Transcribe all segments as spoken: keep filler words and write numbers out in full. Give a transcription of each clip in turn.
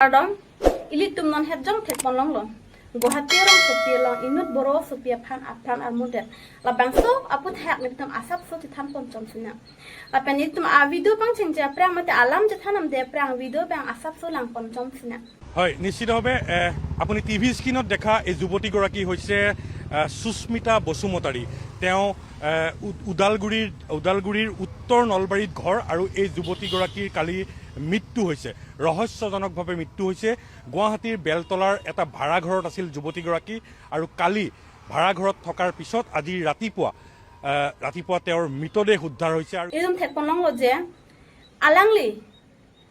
Kardom, ilitum non het jong thekpon longlo. Guwahati rongsopi along inut Boro asopi aphan apran armudet. Labangso aphuthak nelitum asapso chethan ponchom sinang. Lapen itum a video pangchengche aphrang mate alam chethan amde aphrang video bang asapso lang ponchom sinang. হয়, নিশ্চিতভাৱে এ, আপুনি টিভি স্ক্ৰীণত দেখা এই যুৱতীগৰাকী হৈছে এ, সুস্মিতা বসুমতাৰী। তেওঁ এ, উ- ওদালগুৰিৰ ওদালগুৰিৰ উত্তৰ নলবাৰীত ঘৰ আৰু এই যুৱতীগৰাকীৰ কালি মৃত্যু হৈছে, ৰহস্যজনকভাৱে মৃত্যু হৈছে। গুৱাহাটীৰ বেলতলাৰ এটা ভাড়াঘৰত আছিল যুৱতীগৰাকী আৰু কালি ভাড়াঘৰত থকাৰ পিছত আজি ৰাতিপুৱা এ, ৰাতিপুৱা তেওঁৰ মৃতদেহ উদ্ধাৰ হৈছে আৰু Itum thekpon longlo je alangli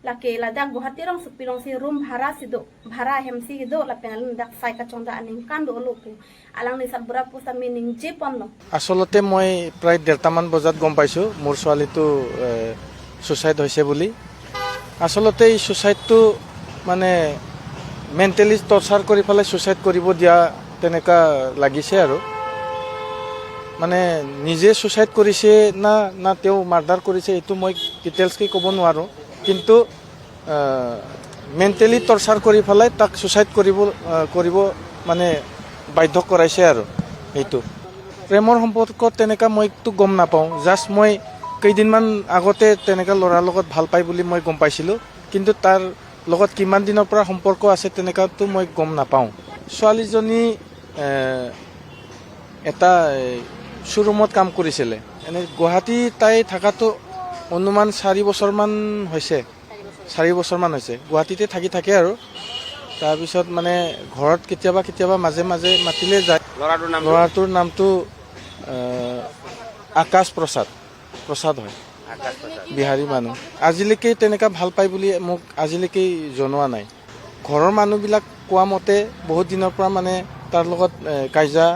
lake ladak Guwahati rongsopi alongsi room bhara si do, bhara ahem si do, lapen alangli dak sai kachongdak aningkan dolo pu alangli sarbura pusitame ningje ponlo. আচলতে মই প্ৰায় ডেৰটামান বজাত গম পাইছোঁ মোৰ ছোৱালীটো এ, ছুচাইড হৈছে বুলি। আচলতে এই ছুচাইডটো মানে মেণ্টেলি টৰ্চাৰ কৰি পেলাই ছুচাইড কৰিব দিয়া তেনেকুৱা লাগিছে আৰু। মানে নিজে ছুচাইড কৰিছে না না তেওঁ মাৰ্ডাৰ কৰিছে, এইটো মই ডিটেইলছকৈ ক'ব নোৱাৰোঁ। কিন্তু মেণ্টেলি টৰ্চাৰ কৰি পেলাই তাক ছুচাইড কৰিব আহ, কৰিব মানে বাধ্য কৰাইছে আৰু এইটো। প্ৰেমৰ সম্পৰ্কত তেনেকা মইতো গম নাপাওঁ। জাষ্ট মই কেইদিনমান আগতে তেনেকা ল'ৰাৰ লগত ভাল পাই বুলি মই গম পাইছিলোঁ, কিন্তু তাৰ লগত কিমান দিনৰ পৰা সম্পৰ্ক আছে তেনেকাতো মই গম নাপাওঁ। ছোৱালীজনী এ, এটা এ, শ্ব'ৰুমত কাম কৰিছিলে। এনে গুৱাহাটী তাই থাকাটো অনুমান চাৰি বছৰমান হৈছে। চাৰি বছৰমান হৈছে গুৱাহাটীতে থাকি থাকে আৰু। তাৰপিছত মানে ঘৰত কেতিয়াবা কেতিয়াবা মাজে মাজে মাতিলে যায়। ল'ৰাটোৰ নামটো? ল'ৰাটোৰ নামটো আহ, আকাশ প্ৰসাদ। প্ৰসাদ হয়। আকাশ প্ৰসাদ। বিহাৰী মানুহ। আজিলৈকে তেনেকা ভাল পায় বুলি মোক আজিলৈকে জনোৱা নাই। ঘৰৰ মানুহবিলাক কোৱা মতে বহুত দিনৰ পৰা মানে তাৰ লগত এ, কাজিয়া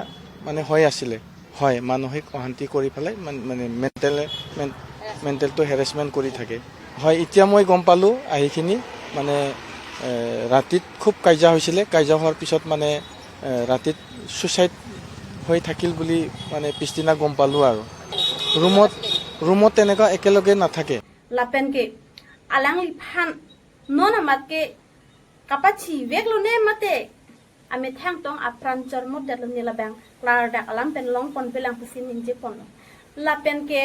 মানে হৈ আছিলে। হয়, মানসিক অশান্তি কৰি পেলাই মান- মানে মেণ্টেল মেন- মেণ্টেলটো হেৰেছমেণ্ট কৰি থাকে। হয়, এতিয়া মই গম পালোঁ আহিখিনি মানে এ, ৰাতিত খুব কাজিয়া হৈছিলে। কাজিয়া হোৱাৰ পিছত মানে এ, ৰাতিত ছুচাইড হৈ থাকিল বুলি মানে পিছদিনা গম পালোঁ আৰু। ৰুমত ৰুমত তেনেকুৱা একেলগে নাথাকে। Lapen ke alangliphan non amat ke kapachiveklo ne mate amethang tong apran chormodetlo ne labang klardak alam pen longpon pelang pusi ningje ponlo. Lapen ke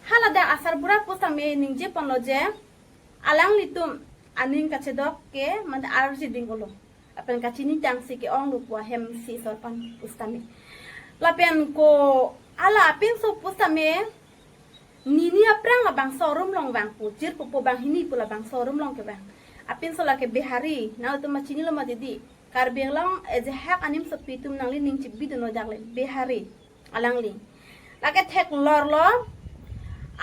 haladak asarbura pusitame ningje ponlo je alanglitum aning kachedok ke mate arji ding olo. Lapen kachini tangsi ke-onglo pu ahem si sorpan pusitame. Lapen ko hala apinso pusitame nini aphrang labangso room along vang pu, jirpo pu banghini pu labangso room along kevang. Apinso lake Bihari, nangtum ma chinilo ma didi. Karbi Anglong ejahak animsopi atum nangli ning chibidunlo dakle Bihari alangli. Lake theklorlo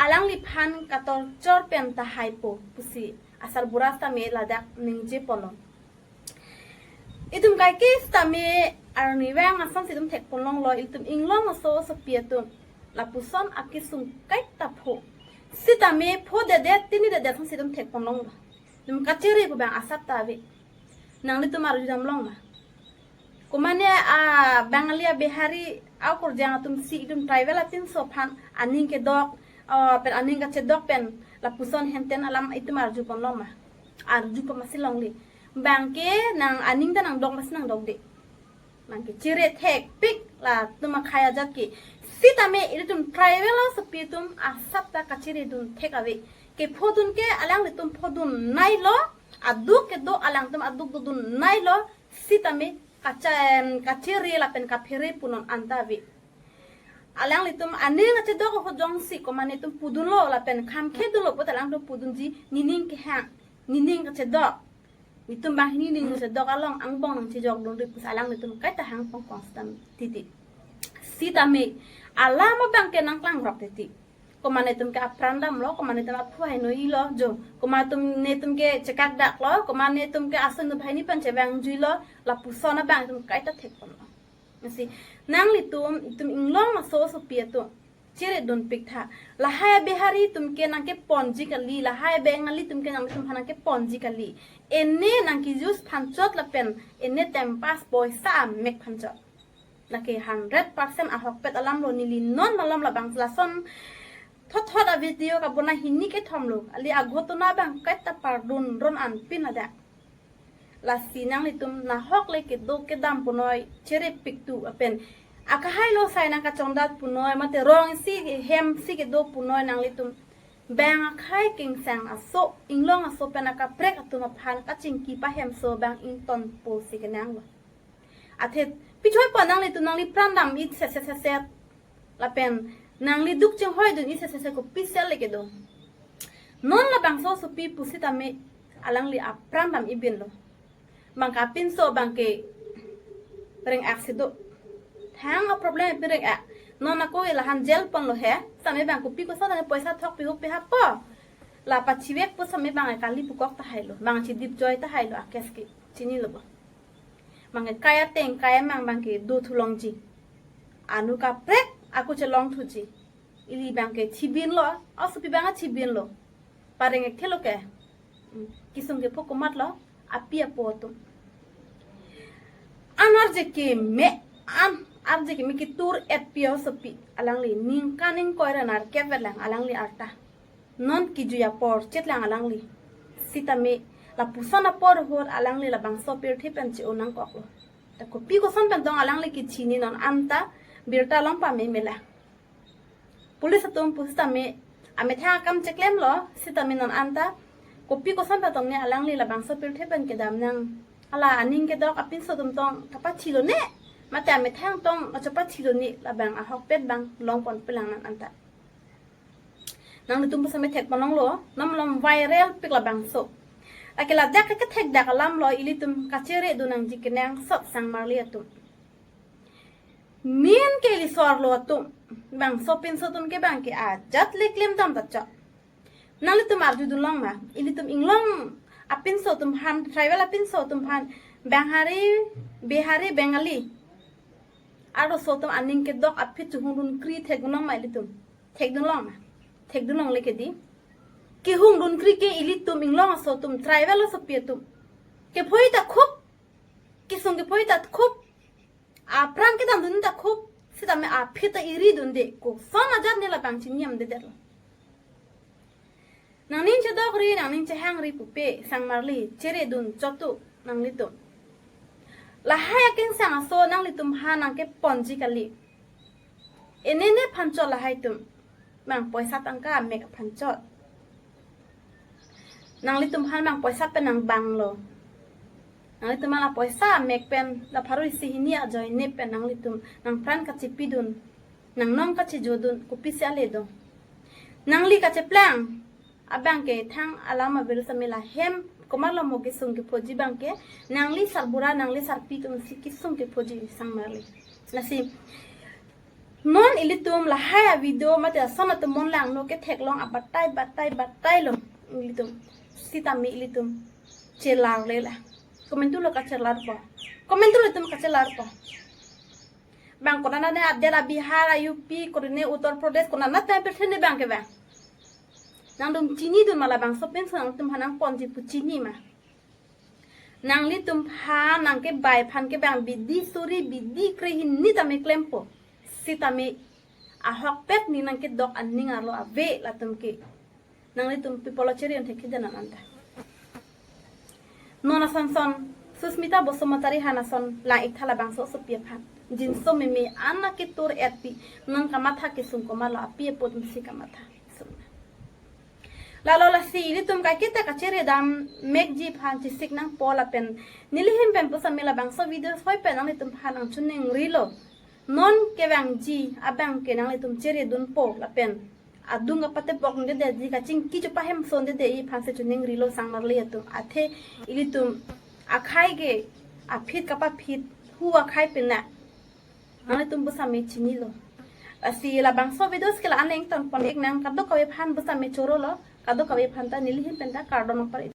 alangliphan katorchor pen tahaipo pusi asarbura sitame ladak ningje ponlo. Itum kaike sitame arnivang asonsi itum thekpon longlo, itum inglong aso asopi atum lapuson akesung kaita pho. Sitame phodedet tinidedet asonsi itum thekpon longlo. Itum kachere pu bang asap ta ave. Nanglitum arjudam long ma? Komane a Bangali a Bihari a Kurjang atum si itum tribal atum so aphan aning kedok, ah, pen aning kachedok pen lapuson henten alam itum arjupon long ma? Arjupo masi longle. Bangke nang aning ta nangdok masi nangdokde. Bangke chere thekpik latum akhei ajat ke. Sitame ilitum tribal asopi atum asap ta kacheredun thek ave. Kephodun ke alanglitum phodunnei lo, aduk kedo alangtum aduk dodunnei lo, sitame kacha- em, kachere lapen kaphere punon anta ave. Alanglitum aning kachedok ahut jongsi komane itum pudunlo lapen kham khedunlo puta alangtum pudunji nining kehang, nining kachedok. Itum banghini ning kachedok along angbong nangchejokdunri pusi alanglitum kaita hang pongpong sitame titi. Sitame alam abangke nangklangrok titi. Komane itum ke apran damlo, komane itum aphu hai noi lo, jo. Komane itum netum ke chekakdaklo, komane itum ke ason banghini pen chevangjuilo, lapuson abang itum kaita thekponlo. Masi nanglitum, itum inglong aso asopi atum cheredunpik tha. Lahai Bihari atum ke nangkeponji kali, lahai Bangali atum ke nangtum aphan nangkeponji kali. Ene nangke-use aphan chot lapen ene time pass poisa amek aphan chot. Lake hundred percent ahokpet alamlo, neli non malom labang lason thot thot a video kabonai hini kethomlo. Ali aghotona abang kaita pardun ron anpin ada. Lasi nanglitum nahok le kedo kedam punoi, cherepik tu apen akahai lo sai nangkachongdat punoi, mate rong si hem si kedo punoi nanglitum bang akhai kingsang aso, inglong aso pen akaprek atum aphan kachingki pahemso bang ingtonpo si kenanglo. Athe pi choi po nanglitum, nangli pran dam-i set set set set. Lapen nangli duk chinghoidun-i set set set, kopi sel le kedo. Non labangso asopi pusitame alangli apran dam-i binlo. Bang kapinso bang ke reng-ak si do. Thang a problem pi reng-ak. Non ako ila han jail ponlo he. Same bang kopi koson nang poisa thok pihuk pihap po. La pachivek pusitame bang kali pukok tahai lo. Bang chidip joi tahai lo, akes ke chinilo bo. Bang ke kai ateng kai amang bang ke do thulongji. Anu kaprek ako chelong thuji. Ili bang ke chibinlo, asopi bang chibinlo. Pareng ek thelo ke. Hmm. Kisung kepho komatlo, api apo atum. An arje keme, an arje keme ketur-et pi asopi. Alangli ningkan ingkoi ra nerkep vet lang alangli arta. Non kejui apor chet lang alangli. Sitame lapuson apor ahut alangli labangso pirthe pen che-o nangkoklo. Ta kopi koson pen tong alangli kechini non anta birta along pamemela. Police atum pusitame amethang akam cheklemlo, sitame non anta kopi koson pen tong ne alangli labangso pirthe pen kedam nang. Hala aning kedok apinso atum tong kapachilo ne, mate amethang tong achapachilo ne, labang ahokpet bang longpon pelang non anta. Nanglitum pusitame thek ponlonglo, non malom viral pik labangso. Lake ladak kethek dak alam lo, ilitum kacheredun nangji kenangsot sangmarli atum. Min ke ili sorlo atum, bangso pinso atum ke bang ke ajat le klem dam ta chok. Nanglitum arjudun long ma, ilitum inglong apinso atum aphan, tribal apinso atum aphan, Banghari, Bihari, Bengali arloso atum aning kedok aphi chehungdun kri thekdun long ma ilitum. Thekdun long ma. Thekdun longle kedi. Kehungdun kri ke ilitum inglong aso atum, tribal asopi atum. Kephoi ta khup. Kisung kephoi ta khup. Apran kedamdun ta khup. Sitame aphi ta iridunde. Koson ajat ne labang chiniamdedetlo. Nangning chedokri, nangning chehangri pupe, sangmarli, cheredun chotu nanglitum. Lahai akingsang aso nanglitum aphan nangkeponji kali. Enene aphan chot lahai atum. Bang poisa tangka amek aphan chot. Nanglitum aphan bang poisa pen nangbanglo. Nanglitum aphan la poisa amek pen, la pharo isi hini ajoine pen nanglitum nangpran kachepidun. Nangnong kachejodun, kopisi ale do. Nangli kacheplang abang ke thang alam avirus amela hem komatlo mo kesung kephoji bang ke, nangli sarbura, nangli sarpi atum si kesung kephoji sangmarli. Lasi non ilitum lahai avideo mate ason atum mon langno ketheklong abatai batai batai lo ilitum. Sitame ilitum chelarle la. Komantu lo kachelarpo. Komantu lo itum kachelarpo. Bang konat ne adet a Bihar, a U P, konat ne Uttar Pradesh, konat ne tempe thene bang ke bang. Nangtum chinidun ma labangso pinso nangtum aphan nangponji pu chini ma. Nanglitum aphan nangkebai aphan ke bang bidi suri bidi kre hini tame klempo. Sitame ahokpet ne nangkedok aning arlo ave latum ke. Nanglitum pi apotlo cheri un thek kedan anta. Non ason son Susmita Basumatary aphan ason lang-ik tha labangso asopi aphan. Jinso meme an nangketur-et pi, non kamatha kesung komatlo, api apo atum si kamatha. Lalo lasi ilitum kaiketa kachere dam mekji aphan chesik nangpo lapen neli ahin pen pusitame labangso video soi pen nanglitum aphan nangchiningrilo. Non kevangji abang ke nanglitum cheredunpo lapen adung kapatepok dedetji, kachingki chopahemso dedeji aphan si chiningrilo sangmarli atum. Athe ilitum akhai ke aphit kapaphit hu akhai pena. Nanglitum pusitame chinilo. Lasi labangso videos ke la-an le ingtonpon-ik nang, kadokave aphan pusitame chorolo, kadokave aphan ta neli ahin pen ta kardom apar